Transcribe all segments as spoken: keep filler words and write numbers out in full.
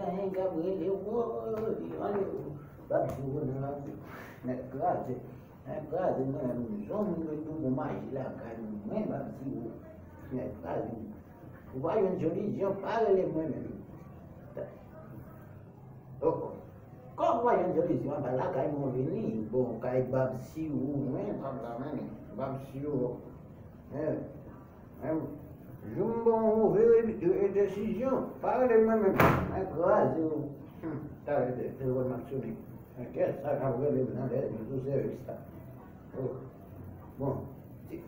Nèg ap rele, woy, anlè, Babsiro nan lari. Nèg kraze. Nèg kraze, mwen menm, jan moun yo tou gon maji lakay mwen, Babsiro. Nèg kraze. Ou pa jwenn solisyon, pa rele mwen menm. Oh, oh. Kòm ou pa jwenn solisyon, anba lakay mwen vini, bon, kay Babsiro, mwen, pap la menm, Babsiro. Eh. Menm, jou m ba w yon move re- re- desizyon, pa rele mwen menm. Mwen kraze w. Hmm, talè te- telefòn m ap sone. Kèt sa k ap rele m nan lè m sou sèvis la. Oh. Bon. Ti-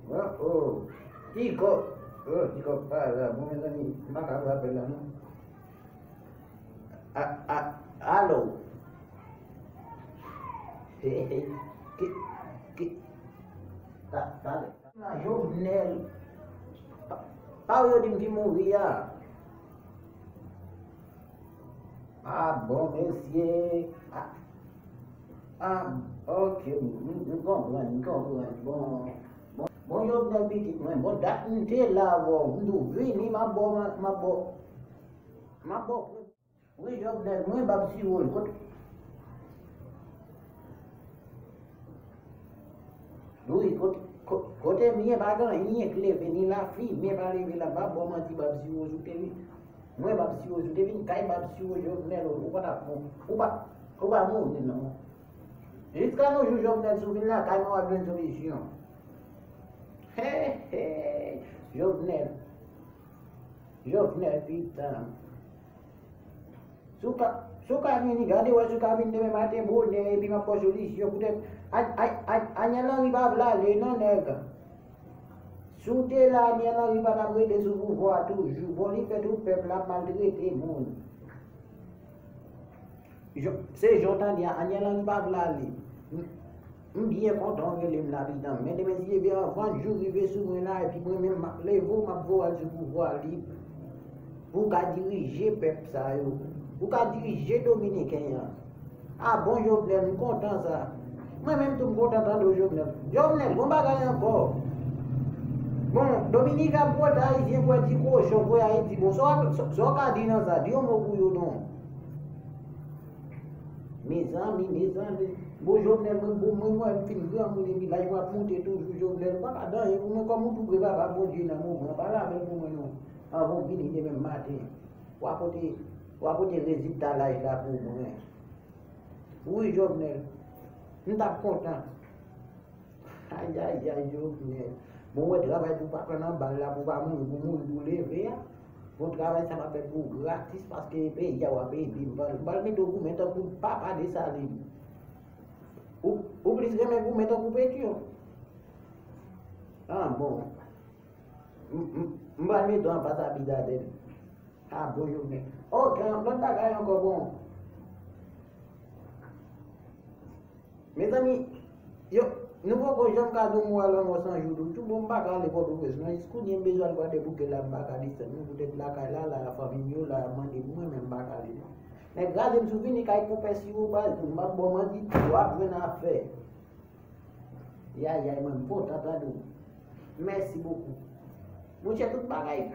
Oh, oh. Ti kòb. Oh, ti kòb pa la. Bon, mezanmi, m pa ka pran apèl la, non. A, a, alo. He, he. Ki, ki, ta, talè. Jovenel. Pa, pa ou yo di m ki mouri a. Ah, bon, mesye. Ah, ah, ok, m, m, m konprann, m konprann. Bon, bon, bon, Jovenel pitit mwen, bon, dat m te la avè w, m tou vini, m ap ba w, m ap ba w, m ap ba w. Wi, Jovenel, mwen, Babsiro, kote, wi, kote, ko- kote m ye, pa gen anyen k leve, ni lafimen pa leve la, m pa ba w manti, Babsiro, sou te vin. Mwen, Babsiro, sou te vin, kay Babsiro, Jovenel, ou pa t ap, ou pa, ou pa mouri, non. Jiska nou jou, Jovenel, sou vin la, kay mwen, w ap jwenn solisyon. He, he, Jovenel. Jovenel, pitan. Si w ka, si w ka vini, gade wè si w ka vin demen maten bonè, epi m ap ba w solisyon. Poutèt, a, a, a, Ariel Henry pa vle ale, non, nèg. Si w te la, Ariel Henry pa t ap rete sou pouvwa a toujou. Bon, li fè tout pèp la ap maltrete moun. Jo- Se jan w tande a, Ariel Henry pa vle ale. M- M byen kontan w rele m la, pitan. Men demen, si Dye vle, anvan jou rive sou mwen la, epi mwen menm, m ap leve w, m ap voye w al sou pouvwa li. Pou w ka dirije pèp sa yo. Pou w ka dirije dominiken an. Ah bon, Jovenel, m kontan sa. Mwen menm tou, m kontan tande w, Jovenel. Jovenel, gon bagay ankò. Bon, Dominik ap pwòte Ayisyen kwè ti kochon, kwè Ayiti. Bon, sa w ap- sa w ka di nan sa? Di yon mo pou yo non. Mezanmi, mezanmi. Bon, Jovenel, mwen, bon, mwen, mwen, m fin granmoun epi laj mwen ap monte toujou, Jovenel. Ou pa ka di anyen pou mwen, kòm ou tou pre papa Bondye nan moman an, pale avè l pou mwen non. Anvan w vini demen maten. W a pote, w a pote rezilta laj la pou mwen. Wi, Jovenel. M t ap kontan. Ayayay, Jovenel. Bon, w wè travay pou pa pran nan bal la, pou pa mouri, pou mouri, pou leve a. Bon, travay sa m ap fè pou w gratis, paske peyi a w ap ede m. M pral, m pral mete w goumen tankou papa Desalin. Ou, ou plis renmen goumen tankou Petyon? Ah, bon. M, m, m pral mete w anfas Abinader. Ah, bon, Jovenel. Ok, lòt bagay ankò, bon. Mezanmi, yo, nou poko janm ka di yon mo a lanmò san jou dou. Tou bon, m pa ka ale Pòtoprens non. Jis kounye a m bezwen al Gwadebouke la, m pa ka desann non. Poutèt lakay la, la, fanmi m yo la, y ap mande pou mwen, men m pa ka ale non. Nèg kraze m sou vini kay konpè Siro baz, m ap ba w manti, w ap jwenn afè. Yayay, mwen, m kontan tande w. Mèsi bokou. Monchè, tout bagay,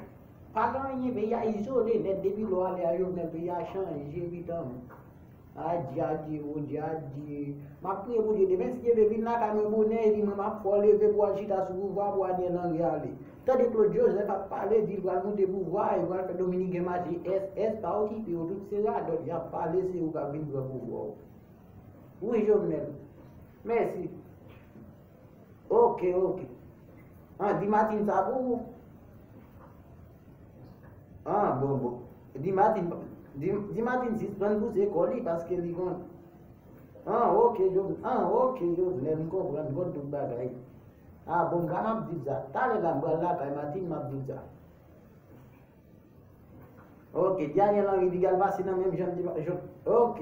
pa gen anyen, peyi a izole nèt depi lè w ale a Jovenel, peyi a chanje, pitan. Adye, adye, Bondye, adye. M ap priye Bondye demen, si Dye vle, vin lakay mwen bonè, epi mwen, m ap fè w leve pou w al chita sou pouvwa, pou Ariel Henry ale. Tande Claude Joseph ap pale, di l pral monte pouvwa, e pral fè Dominiken mache, S S, pa okipe yo, tout se radòt, y ap pale, se yo k ap vin pran pouvwa w. Wi, Jovenel. Mèsi. Ok, ok. Ah, di Martine sa pou ou. Ah, bon, bon. Di Martine, di, di Martine sispann pouse kò li paske li konn. Ah, ok, Jovenel. Ah, ok, Jovenel, m konprann, m konn tout bagay. Ah, bon, m ka m ap di l sa. Talè la, m pral lakay Martine, m ap di l sa. Ok, Daniel Henry, piga l pase nan menm jan, jan, ok.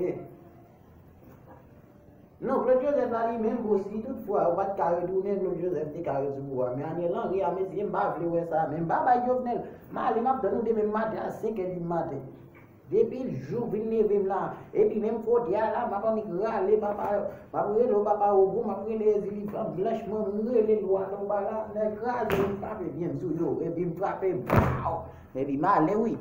Non, Claude Joseph la, li menm, bon, si toutfwa ou pa t ka retounen, Claude Joseph te ka ret sou pouvwa. Men Ariel Henry a, mesye, m pa vle wè sa. Men m pa bay Jovenel. M ale, m ap tann ou demen maten a senk è di maten. Depi jou vin leve m la. Epi menm kote a la, m ap annik rale, papa, m ap rele w papa Ogon, m ap rele Ezili Fanm Blanch, mwen, m rele lwa nan ba la, nèg kraze, m frape byen sou yo, epi m frape, baw! Epi m ale, wi.